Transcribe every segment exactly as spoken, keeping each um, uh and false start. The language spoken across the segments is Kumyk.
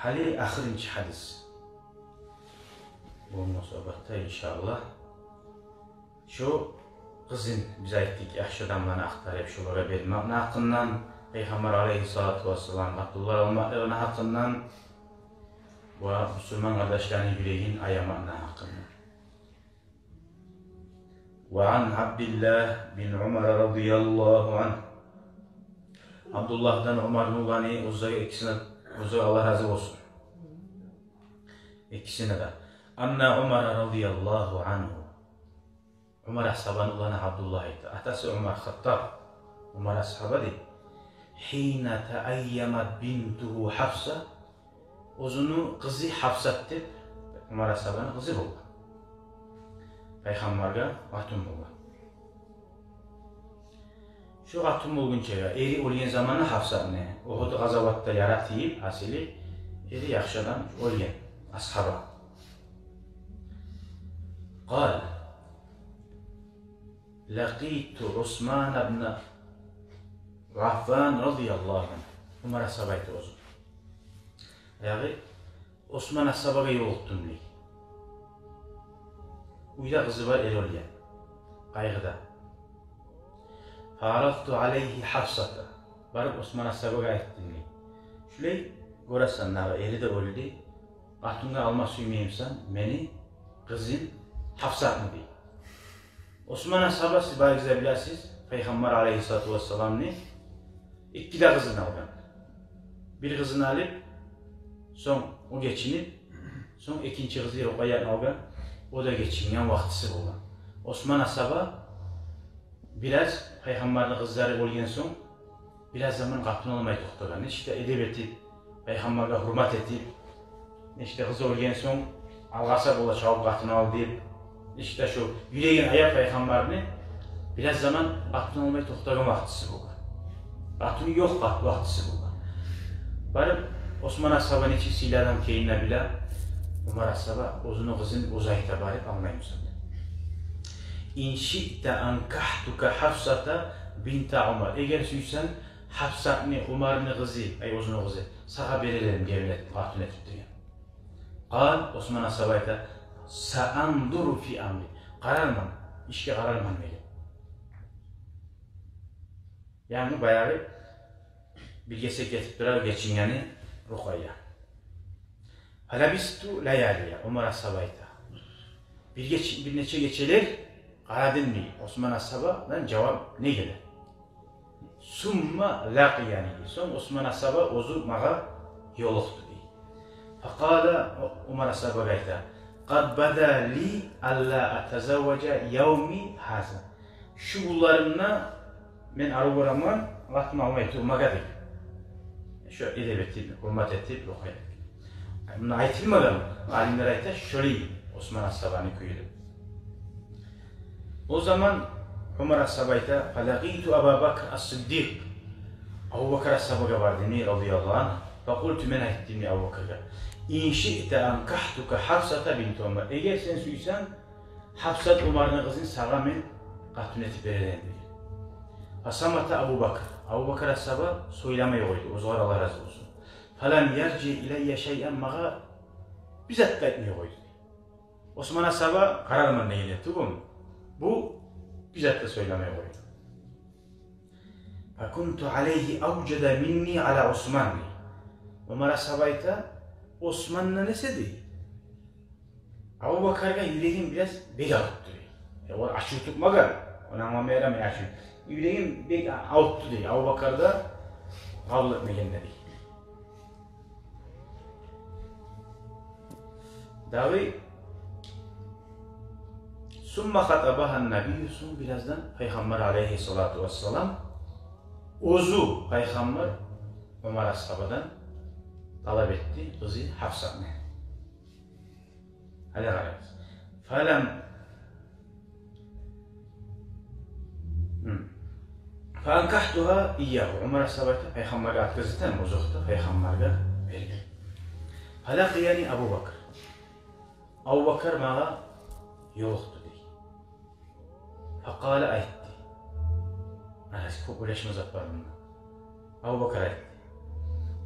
Гьали ахырынчы гьадис. Бу мунасабатда, иншааллагь, шо къызын, биз айтдыкъ, яхшы адамланы ахтарып, шолагъа бермекни гьакъындан, Пайхаммар алайгьиссалату вассалам къатынлар алмакълыгъыны гьакъындан ва бусурман къардашланы юрегин аямакъны гьакъындан. Ва ан Абдиллагь бин Умар радияллагьу ангьу. Абдуллагьдан Умарны уланы, оьзлер экисине, оьзлер, Аллагь рази болсун экисине де. Анна Умар радияллагьу ангьу. Умар асгьабаны уланы Абдуллагь айта. Атасы Умар Хаттаб, Умар асгьаба дей. Гьина таайямат бинтугьу Гьафса, оьзюню къызы Гьафсат деп, Умар асгьабаны къызы болгъан. Пайхаммаргъа къатын болгъан. Шо къатын болгъунчагъа, эри оьлген заманда Гьафсатны, Угьуд къазаватда яра тийип, гьасили, эри яхшы адам оьлген, асгьаба. Къала: «Лакъиту Усман ибн Аффан радияллагьу ангьу». Умар асгьаба айта оьзю. Ягъы, Осман асгьабагъа ёлукъдум дей. Уьйде къызы бар, эри оьлген. Къайгъыда. «Фаъаразту алайгьи Гьафсата». Барып Осман асгьабагъа айтдым дей. Шулай, гёресен, дагъы эри де оьлдю. Къатынгъа алма сюймеймисен мени къызым Гьафсатны дей. Осман асгьаба, сиз барыгъыз да билесиз, Пайхаммар алайгьиссалату вассаламны эки де къызын алгъан. Бир къызын алып, сонг о гечинип, сонг экинчи къызы Рукъайятны алгъан, о да гечинген вакътиси болгъан. Осман асгьаба бираз Пайхаммарны къызлары оьлген сонг, бираз заман къатын алмай токътагъан. Нечик де эдеп этип, Пайхаммаргъа гьюрмет этип, нечик де къызы оьлген сонг, алгъасап бола чабып къатын ал деп, нечик де шо юрегин аяп Пайхаммарны, бираз заман къатын алмай токътагъан вакътиси болгъан. Къатыны ёкъ къат-, вакътиси болгъан. Барып, Осман асгьаба нечик сыйлы адам экенин де биле, Умар асгьаба оьзюню къызын оьзю айта барып, алмаймысан деп. «Ин шиъта анкахтука Гьафсата бинта Умар». Эгер сюйсенг, Гьафсатны, Умарны къызы, ай, оьзюню къызы, сагъа берер эдим, гелин этип, къатын этип деген. Къала, Осман асгьаба айта: «Саанзуру фи амри». Къарарман, ишге къарарман деген. Яни баягъы бир гесек этип турар гечингени Рукъайя. «Фалабисту лаялия», Умар асгьаба айта. Бир геч-, бир нече гечелер къарадым дей, Осман асгьабадан жавап не геле. «Сумма лакъияни». Сонг Осман асгьаба оьзю магъа ёлукъду дей. Факъала, Умар асгьабагъа айта: «Къад бада ли алла атазавважа явми гьаза». Шу гюнлеринде мен арив гёремен къатын алмай турмагъа дей. Шо эдеп этип, гьюрмет этип, Рукъайя. Муна айтылмагъан, алимлер айта, шолай Осман асгьабаны кюю деп. О заман Умар асгьаба айта: «Фалакъиту Аба Бакр ас-Сиддикъ». Абу Бакр асгьабагъа бардым дей, радияллагьу ангьу. «Факъулту», мен айтдым дей Абу Бакргъа: «Ин шиъта анкахтука Гьафсата бинта Умар». Эгер сен сюйсенг, Гьафсат, Умарны къызын, сагъа мен къатын этип берер эдим деген. Фасамата Абу Бакр. Абу Бакр асгьаба сёйлемей къойду, оьзюгер Аллагь рази болсун. Фалам яржи илайя шайъан, магъа бир зат да айтмай къойду. Осман асгьаба къарарман деген тюгюл, бу бир зат да сёйлемей къойду. «Факунту алайгьи авжада минни ала Осман». Умар асгьаба айта, Османдан эсе дей, Абу Бакргъа юрегим бираз бек авуртду дей. Э, о ачув тутмагъан, ону англамай ярамай ачув. Юрегим бек а-, авуртду дей, Абу Бакр да къабул этмегенде дей. Дагъы, сумма хатабагьа ннабийю, сонг бираздан Пайхаммар алайгьиссалату вассалам, оьзю Пайхаммар Умар асгьабадан талап этди къызы Гьафсатны. Гьали къарагъыз. Фалам Гьм. «Фаанкахтугьа ийягьу». Умар асгьаба айта, Пайхаммаргъа отказ этген, озокъда, Пайхаммаргъа берген. «Фалакъияни Абу Бакр». Абу Бакр магъа ёлукъду дей. «Факъала», айтды. Ана, кёп ойлашма зат бар мунда. Абу Бакр айтды: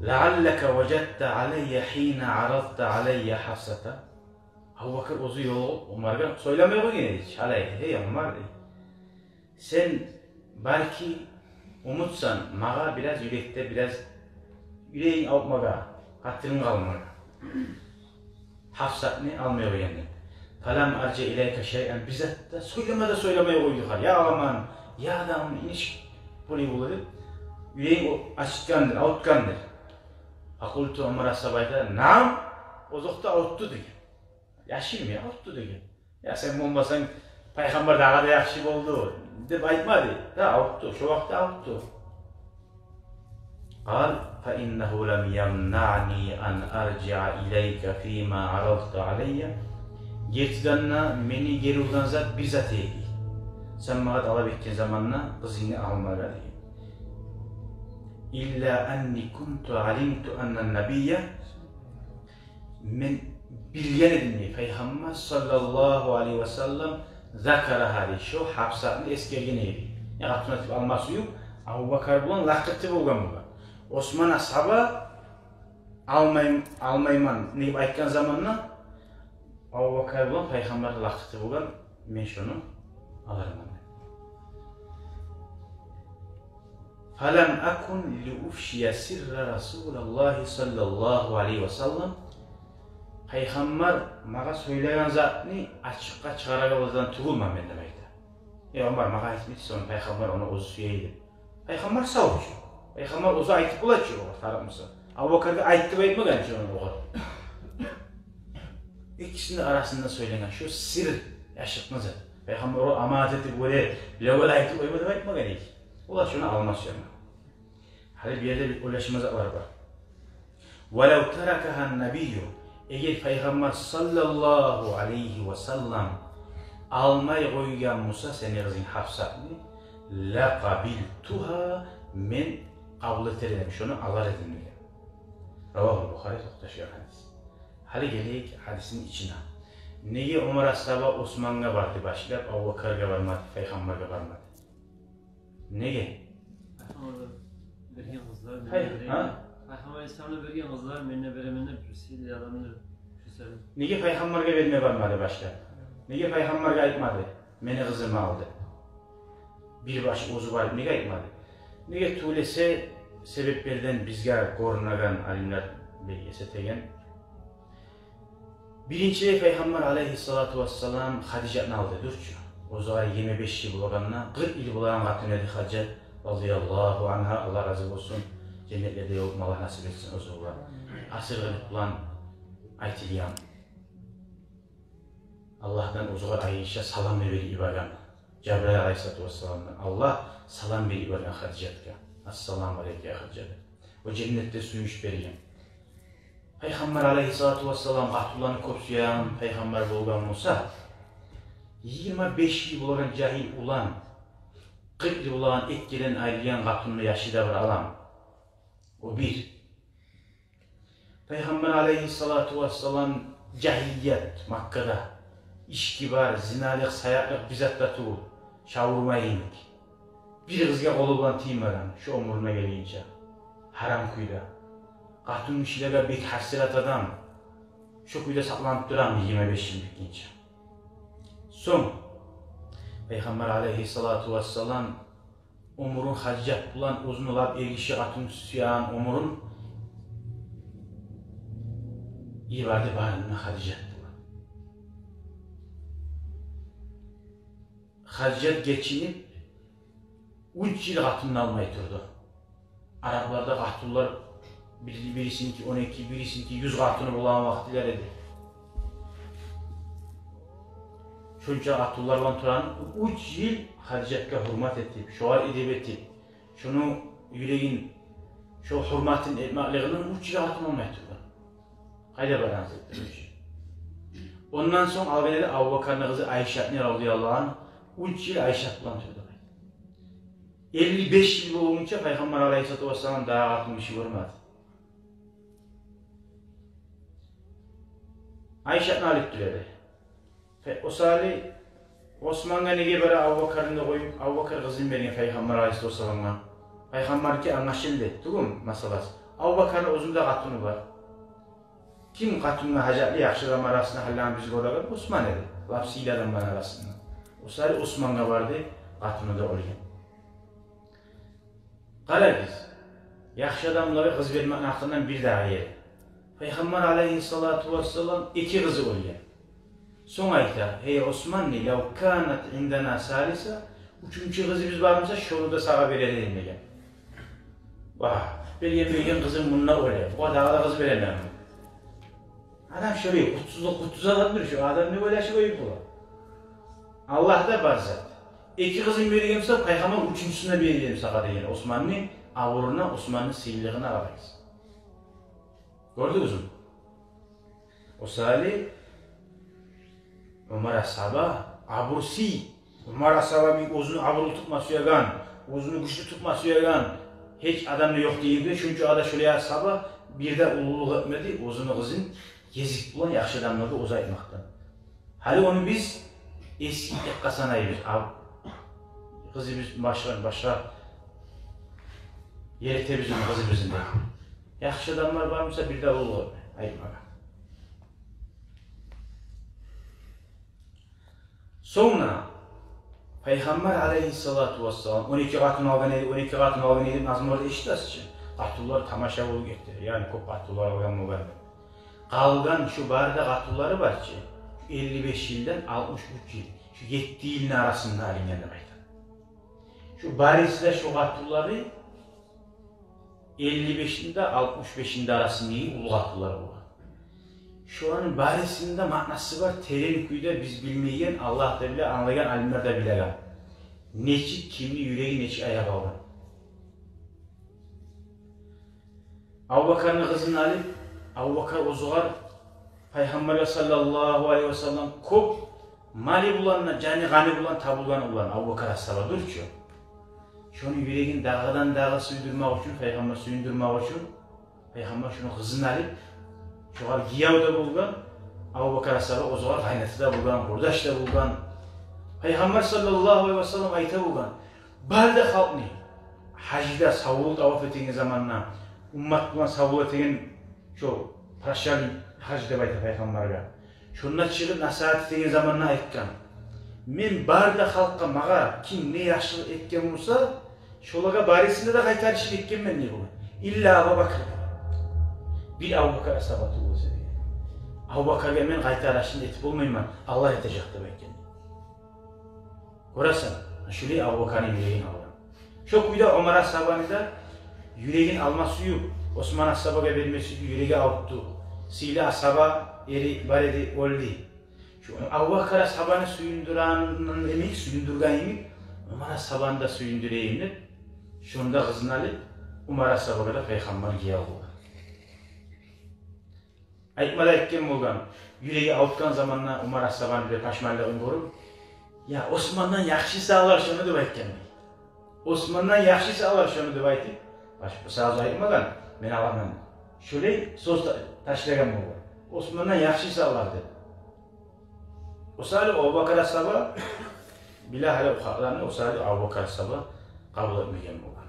لعلك وجدت علي حين عرضت علي حفصة. Абубакр оьзю ёлугъуп Умаргъа сёйлемей къойгъан эди чи, гьалай, гьей, Умар, дей, сен, балики, умутсан магъа бираз юрекде, бираз юрегинг авуртмагъа, хатиринг къалмагъа, Гьафсатны алмай къойгъан деп. فلم أرجع إليك شيئا, бир зат да сёйлеме де сёйлемей къойду гьар. Я аламан, я адам, нечик болуп бола деп, юрегин о-, ачытгъандыр, авуртгъандыр. فقلت, Умар асгьаба айта, نعم, озокъда, авуртду деген. Яшырмай, авуртду деген. Я сен болмасанг, пайхаммар дагъы да яхшы болду деп айтмады. Да, авуртду, шо вакътиде авуртду. قال: فإنه لم يمنعني أن أرجع إليك فيما عرضت علي. Гертиден де, мени гери ургъан зат бир зат эди. Сен магъа талап этген заманда къызынгны алмагъа деген. إلا أني كنت علمت أن النبي Мен билген эдим, дей, Пайхаммар саллаллагьу алайгьи ва саллам, закарагьа, дей, шо Гьафсатны эсгерген эди. Я къатын этип алма сююп, Абубакар булан лакъырты болгъан бугъар. Осман асгьаба, алмай-, алмайман деп айтгъан заманда, Абубакар булан Пайхаммар лакъырты болгъан, мен шону аларман деп. فلم أكن لأفشي سر رسول الله صلى الله عليه وسلم. Пайхаммар магъа сёйлеген затны ачыкъгъа чыгъарагъан адамдан тюгюлмен мен деп айта. Эй, Умар, магъа айтмады, сонг Пайхаммар ону оьзю сюе эди. Пайхаммар сав чу. Пайхаммар оьзю айтып бола чу огъар, тарыкъ буса. Абубакаргъа айт деп айтмагъан чы ону огъар. Экисини арасында сёйленген шо сир, яшыртма зат. Пайхаммар о аманат этип, оьле, биле, оьле айтып къойма деп айтмагъан эди. Олар шону алма сюемен. Гьали бу ерде бир ойлашма затлар бар. ولو تركها النبي, эгер Пайхаммар саллаллагьу алайгьи ва саллам алмай къойгъан буса сени къызынг Гьафсатны, لقبلتها, мен къабул этер эдим, шону алар эдим деген. رواه البخاري, токъташгъан гьадис. Гьали гелейик гьадисни ичине. Неге Умар асгьаба Османгъа барды башлап, Абубакаргъа бармады, Пайхаммаргъа бармады? Неге? Пайхаммаргъа берген къызлар, гьай, менде берген, гьа? Пайхаммар алайгьиссаламгъа берген къызлар, мен де беремен деп, бир сыйлы адамдыр, шу себеп. Неге Пайхаммаргъа берме бармады башлап? Неге Пайхаммаргъа айтмады, мени къызымны ал деп? Бир башы оьзю барып неге айтмады? Неге тюгюл эсе, себеплерден бизге гёрюнеген, алимлер бек эс этеген. Биринчи Пайхаммар алайгьиссалату вассалам Хадижатны алды, дюр чю. Оьзюне йигирма беш йыл болагъанда, къыркъ йыл болагъан къатын эди Хадижат, разияллагьу ангьа, Аллагь рази болсун, женнетлерде ёлукъма Аллагь насип этсин оьзю булан. Асыргъынлыкъ булан айтылгъан. Аллагьдан оьзюне Айша салам берип йиберген. Жабрайыл алайгьиссалату вассаламдан Аллагь салам берип йиберген Хадижатгъа. Ассаламу алейки, я Хадижат. О женнетде сююнч берген. Пайхаммар алайгьиссалату вассалам къатынланы кёп сюеген пайхаммар болгъан буса, йигирма беш йыл болагъан жагьил улан, къыркъ йыл болагъан, эки гелин айрылгъан къатынны яшы да бир алам. О бир. Пайхаммар алайгьиссалату вассалам жагьилият Маккада, ички бар, зиналыкъ, саякълыкъ бир зат да тюгюл, шавурма йимик. Бир къызгъа къолу булан тиймеген, шо оьмюрюне гелгинче. Гьарам кюйде. Къатын гишилеге бек гьасирет адам. Шо кюйде сакъланып турагъан йигирма беш йыл битгинче. Сонг Пайхаммар алайгьиссалату вассалам оьмюрюн Хадижат булан, оьзюню лап эргиши къатын сюеген оьмюрюн йиберди барын да Хадижат булан. Хадижат гечинип, уьч йыл къатын алмай турду. Арапларда къатынлар бир-, бирисиники он эки, бирисиники юз къатыны болагъан вакътилер эди. Шонча къатынлар булан тургъан, уьч йыл Хадижатгъа гьюрмат этип, шогъар эдеп этип, шону юрегин, шо гьюрматын этмеклигинден уьч йыл къатын алмай турду. Къайда баргъан зат, уьч йыл. Ондан сонг алгъан эди Абубакарны къызы Айшатны, разияллагьу ангьа, уьч йыл Айшат булан турду. Элли беш йыл болгъунча Пайхаммар алайгьиссалату вассалам дагъы къатын гиши гёрмеди. Айшатны алып тура эди. Пе-, о саялы Османгъа неге бара, Абубакарны да къоюп, Абубакар къызын берген Пайхаммар алайгьиссалату вассаламгъа. Пайхаммарныки англашылды, тюгюлмю масъаласы? Абубакарны оьзюню де къатыны бар. Ким къатынгъа гьажатлы яхшы адам арасында, гьали биз гёреген Осман эди, лап сыйлы адамланы арасында. О саялы Османгъа барды, къатыны да оьлген. Къарагъыз, яхшы адамлагъа къыз бермекни гьакъындан бир дагъы ери. Пайхаммар алайгьиссалату вассалам эки къызы оьлген. Сонг айта: «Гьей Осман, лав канат индана салиса, уьчюнчю къызыбыз бар буса, шону да сагъа берер эдим», – деген. Вагь, берген, берген къызым мунда оьле, бугъар дагъы да къыз беременми? Адам шолай къутсузлукъ, къутсуз адамдыр шо, адам не ойлашып къоюп бола? Аллагьда бар зат. Эки къызым берген буса, пайхаммар уьчюнчюсюн де берер эдим сагъа деген Османны абуруна, Османны сыйлылыгъына къарагъыз. Гёрдюгюзмю? О саялы Умар асгьаба абур-сый. Умар асгьаба бир оьзюню абурлу тутма сюеген, оьзюню гючлю тутма сюеген, гьеч адам да ёкъ деген, шунча да шолай асгьаба бир де уллулукъ этмеди оьзюню къызын гезик булан яхшы адамлагъа оьзю айтмакъдан. Гьали ону биз эсги якъгъа санайбыз. Аб-, къызыбыз башгъа, башгъа ерде, бизин къызыбызны да. Яхшы адамлар бар буса, бир де уллулукъ этме, айтмагъа. Сонг да Пайхаммар алайгьиссалату вассалам он эки къатын алгъан эди, он эки къатын алгъан эди деп назмуларда эшитесиз чи. Къатынлар тамаша болуп гетди, яни кёп къатынлар алгъан болгъан деп. Къалгъан шу бары да къатынлары бар чы, элли беш йылдан алтмыш уьч йыл, шу етти йылны арасында алынгъан деп айта. Шу барысы да, шу къатынлары элли бешни де, алтмыш бешни де арасындагъы уллу къатынлар болгъан. Шоланы барысыны да маънасы бар, терен кюйде биз билмейген, Аллагь да биле, англагъан алимлер де билеген. Нечик, кимни юреги нечик айгъа къалгъан. Абубакарны къызын алып, Абубакар оьзюгер Пайхаммаргъа саллаллагьу алайгьи васаллам кёп малы булан да, жаны-къаны булан табулгъан улан Абубакар асгьаба дюр чю. Шону юрегин дагъыдан-дагъы сюйдюрмек учун, Пайхаммар сююндюрмек учун, Пайхаммар шону къызын алып, шогъар гияв де болгъан, Абубакар асгьаба оьзюгер къайнаты да болгъан, къурдаш да болгъан. Пайхаммар саллаллагьу алайгьи васаллам айта болгъан: «Бары да халкъны гьажда савлу таваф этеген заманда, уммат булан савлу этеген, шо прощальный гьаж деп айта Пайхаммаргъа. Шонда чыгъып насигьат этеген заманда айтгъан: мен бары да халкъгъа, магъа ким не яхшылыкъ этген буса, шолагъа барысына да къайтарышын этгенмен, – дей, – бугюн. Илла Абубакар. Бир Абубакар асгьаба тюгюл эсе, – деген. – Абубакаргъа мен къайтарышын этип болмайман, Аллагь этежек», – деп айтгъан. Гёресен, шулай Абубакарны юрегин алгъан. Шо кюйде Омар асгьабаны да юрегин алма сююп, Осман асгьабагъа берме сююп, юреги авуртду. Сыйлы асгьаба, эри бар эди, оьлдю. Шо Абубакар асгьабаны сююндюрген йимик, сююндюрген йимик, Омар асгьабаны да сююндюрейим деп, шону да къызын алып, Омар асгьабагъа да Пайхаммар гияв болгъан. Айтма да айтгъан болгъан, юреги авуртгъан заманда Омар асгьабаны бир пашманлыгъын гёрюп: «Я, Османдан яхшысы алар шону», – деп айтгъан. «Османдан яхшысы алар шону», – деп айтып, баш-, сразу айтмагъан: «Мен аламан». Шолай сёз та-, ташлагъан болгъан: «Османдан яхшысы алар», – деп. О саялы Абубакар асгьаба, биле гьали о хакъланы, о саялы Абубакар асгьаба къабул этмеген болгъан.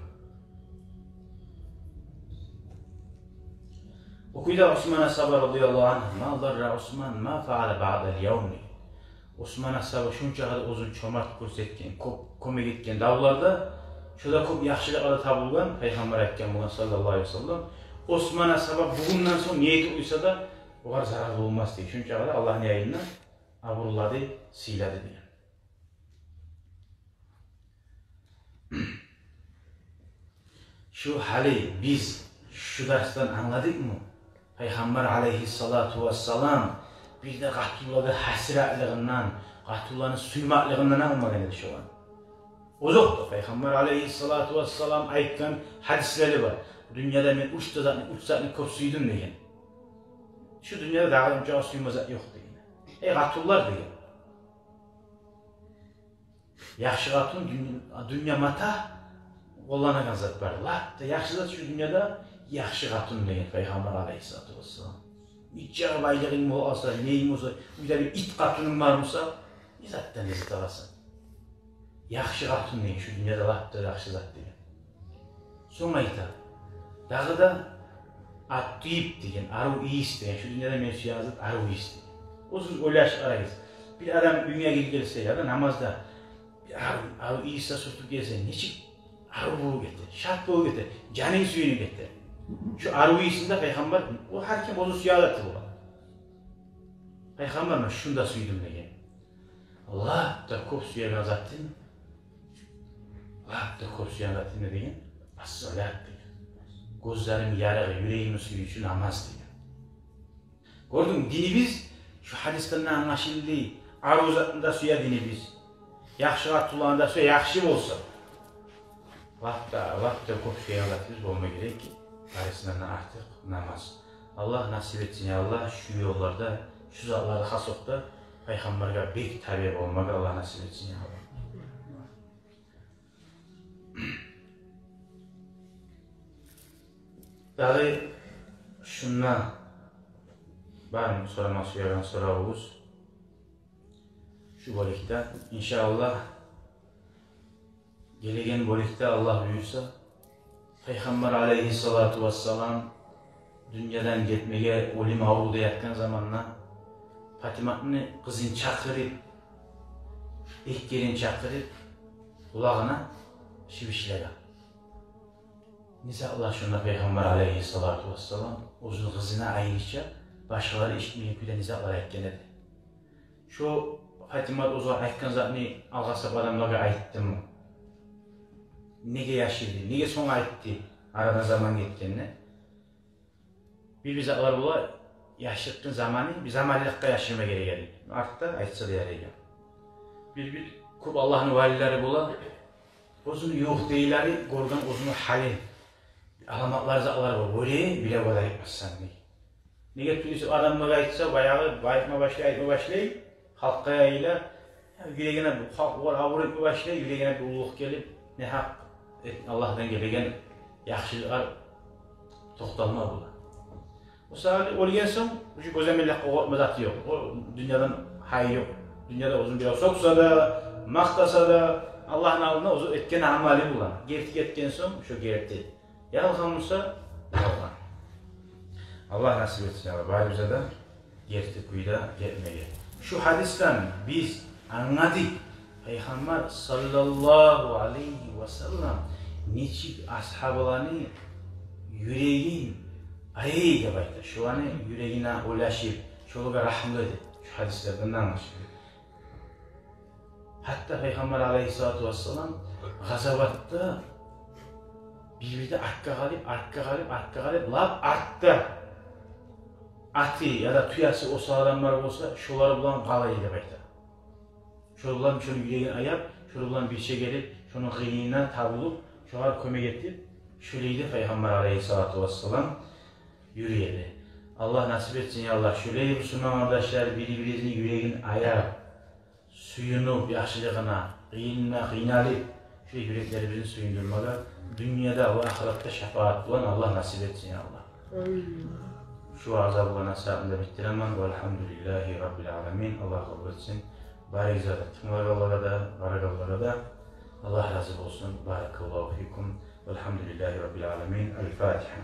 О кюйде Осман асгьаба радияллагьу ангьу: «Ма дарра Осман ма фаъала баъдал явми». Осман асгьаба шунча къадар оьзюн чомарт гёрсетген, кёп кёмек этген давларда, шо да кёп яхшылыкъ да табулгъан, Пайхаммар айтгъан болгъан саллаллагьу алайгьи васаллам: «Осман асгьаба бугюнден сонг не этип къойса да, огъар зарал болмас», – дей. Шунча къадар Аллагьны яйында абурлады, сыйлады деген. Шу гьали биз шу дарсдан англадыкъмы? Пайхаммар алайгьиссалату вассалам бир де къатынлагъа гьасиратлыгъындан, къатынланы сюймеклигинден алмагъан эди шоланы. Озокъда, Пайхаммар алайгьиссалату вассалам айтгъан гьадислери бар: «Дюньяда мен уьч де затны, уьч затны кёп сюйдюм», – деген. «Шу дюньяда дагъы унча сюйме зат ёкъ», – деген. Эй, къатынлар, – деген. Яхшы къатын дюн-, дюнья мата къолланагъан зат бар. Лап да яхшы зат шу дюньяда яхшы къатын, – деген Пайхаммар алайгьиссалату вассалам. Нечакъы байлыгъынг бол-, болса, ненг болса, уьйде бир ит къатынынг бар буса, не затдан леззет аласан? Яхшы къатын, – деген, – шу дюньяда лап да яхшы зат», – деген. Сонг айта: «Дагъы да ат-тыйиб деген, арив ийис деген, шу дюньяда мен сюеген зат арив ийис деген. Оьзюгюз ойлашып къарагъыз. Бир адам уьюнге гирип гелсе яда намазда бир арив, арив ийис де сюртюп гелсе, нечик арив болуп гете, шат болуп гете, жанынг сююнюп гете. Шу арив ийисни де пайхаммар, о гьар ким оьзю сюеген заты бола. Пайхаммар муна шуну да сюйдюм деген. Лап да кёп сюеген затым, лап да кёп сюеген затым не деген? Ас-салат деген. Гёзлерим ярыгъы, юрегим сююнчю намаз деген. Гёрдюнг, динибиз шу гьадислерден англашылды. Арив затны да сюе динибиз. Яхшы къатынланы да сюе, яхшы болса. Лап да, лап да кёп сюеген затыбыз болма герек ки, барысындан артыкъ намаз. Аллагь насип этсин, я Аллагь, шу ёлларда, шу затларда хас окъда пайхаммаргъа бек табиъ болмагъа Аллагь насип этсин, я Аллагь. Дагъы шунда бармы сорама сюеген соравугъуз? Шу бёлюкде, иншааллагь, гелеген бёлюкде, Аллагь буюрса, пайхаммар алейгьиссалату вассалам дюньядан гетмеге, оьлюм аврувда ятгъан заманда Патиматны къызын чакъырып, эки ерин чакъырып, къулагъына шыбыш илеген. Не затлар шонда пайхаммар алейгьиссалату вассалам оьзюню къызына айрыча, башгъалар эшитмейген кюйде не затлар айтгъан эди. Шо Патимат оьзю айтгъан затны алгъасап адамлагъа айтдымы? Неге яшырды? Неге сонг айтды? Арадан заман гетгенде. Бир-бир затлар бола, яшыртгъын заманы, бир заманлыкъгъа яшырма герек эди. Артда айтса да ярай эди. Бир-бир кёп Аллагьны валилери бола, оьзюню ювукъдагъылары гёрген оьзюню гьалын, аламатлар, затлар бола, оьле биле бола этмесен дей. Неге тюгюл эсе адамлагъа айтса, баягъы айтма башлай, айтма башлай, халкъгъа яйыла, юрегине бир, халкъ огъар абур этме башлай, юрегине бир уллулукъ гелип, негьакъ эт-, Аллагьдан гелеген яхшылыкълар токъталма бола. О саялы оьлген сонг уже гёземелликге къоркъма заты ёкъ. О дюньядан гьайы ёкъ. Дюньяда оьзюн бирев сёксе де, макътаса да, Аллагьны алдында оьзю этген амалы булан. Герти гетген сонг шо герти. Ялгъан буса, ялгъан. Аллагь насип этсин, я Аллагь, барыбызгъа да герти кюйде гетмеге. Шу гьадисден биз англадыкъ, Пайхаммар саллаллагьу алайгьи ва саллам нечик асгьабаланы юрегин аяй деп айта. Шоланы юрегине ойлашып, шолагъа рагьмулу эди. Шу гьадислерден де англашылды. Гьатта Пайхаммар алайгьиссалату вассалам гъазаватда бир-бирде артгъа къалып, артгъа къалып, артгъа къалып, лап артда аты яда тюеси осал адамлар болса, шолар булан къала эди деп айта. Шолар булан шону юрегин аяп, шолар булан бирче гелип, шону къыйынына табулуп, шогъар кёмек этип, шолай да Пайхаммар алайгьиссалату вассалам юрюй эди. Аллагь насип этсин, я Аллагь, шолай бусурман къардашлар бир-бирибизни юрегин аяп, сююнюп яхшылыгъына, къыйынына къыйналып, шо юреклерибизни сююндюрмеге дюньяда ва ахыратда шапаат булан Аллагь насип этсин, я Аллагь. Амин. Шу ваъза булан насигьатымны да битдиремен. Валгьамдулиллагьи раббил аламин. Аллагь къабул этсин. Барыгъызгъа да, тынглагъанлагъа да, къарагъанлагъа да Аллагь рази болсун. Баракаллагьу фикум. Валгьамдулиллагьи раббил аламин. Аль-Фатигьа.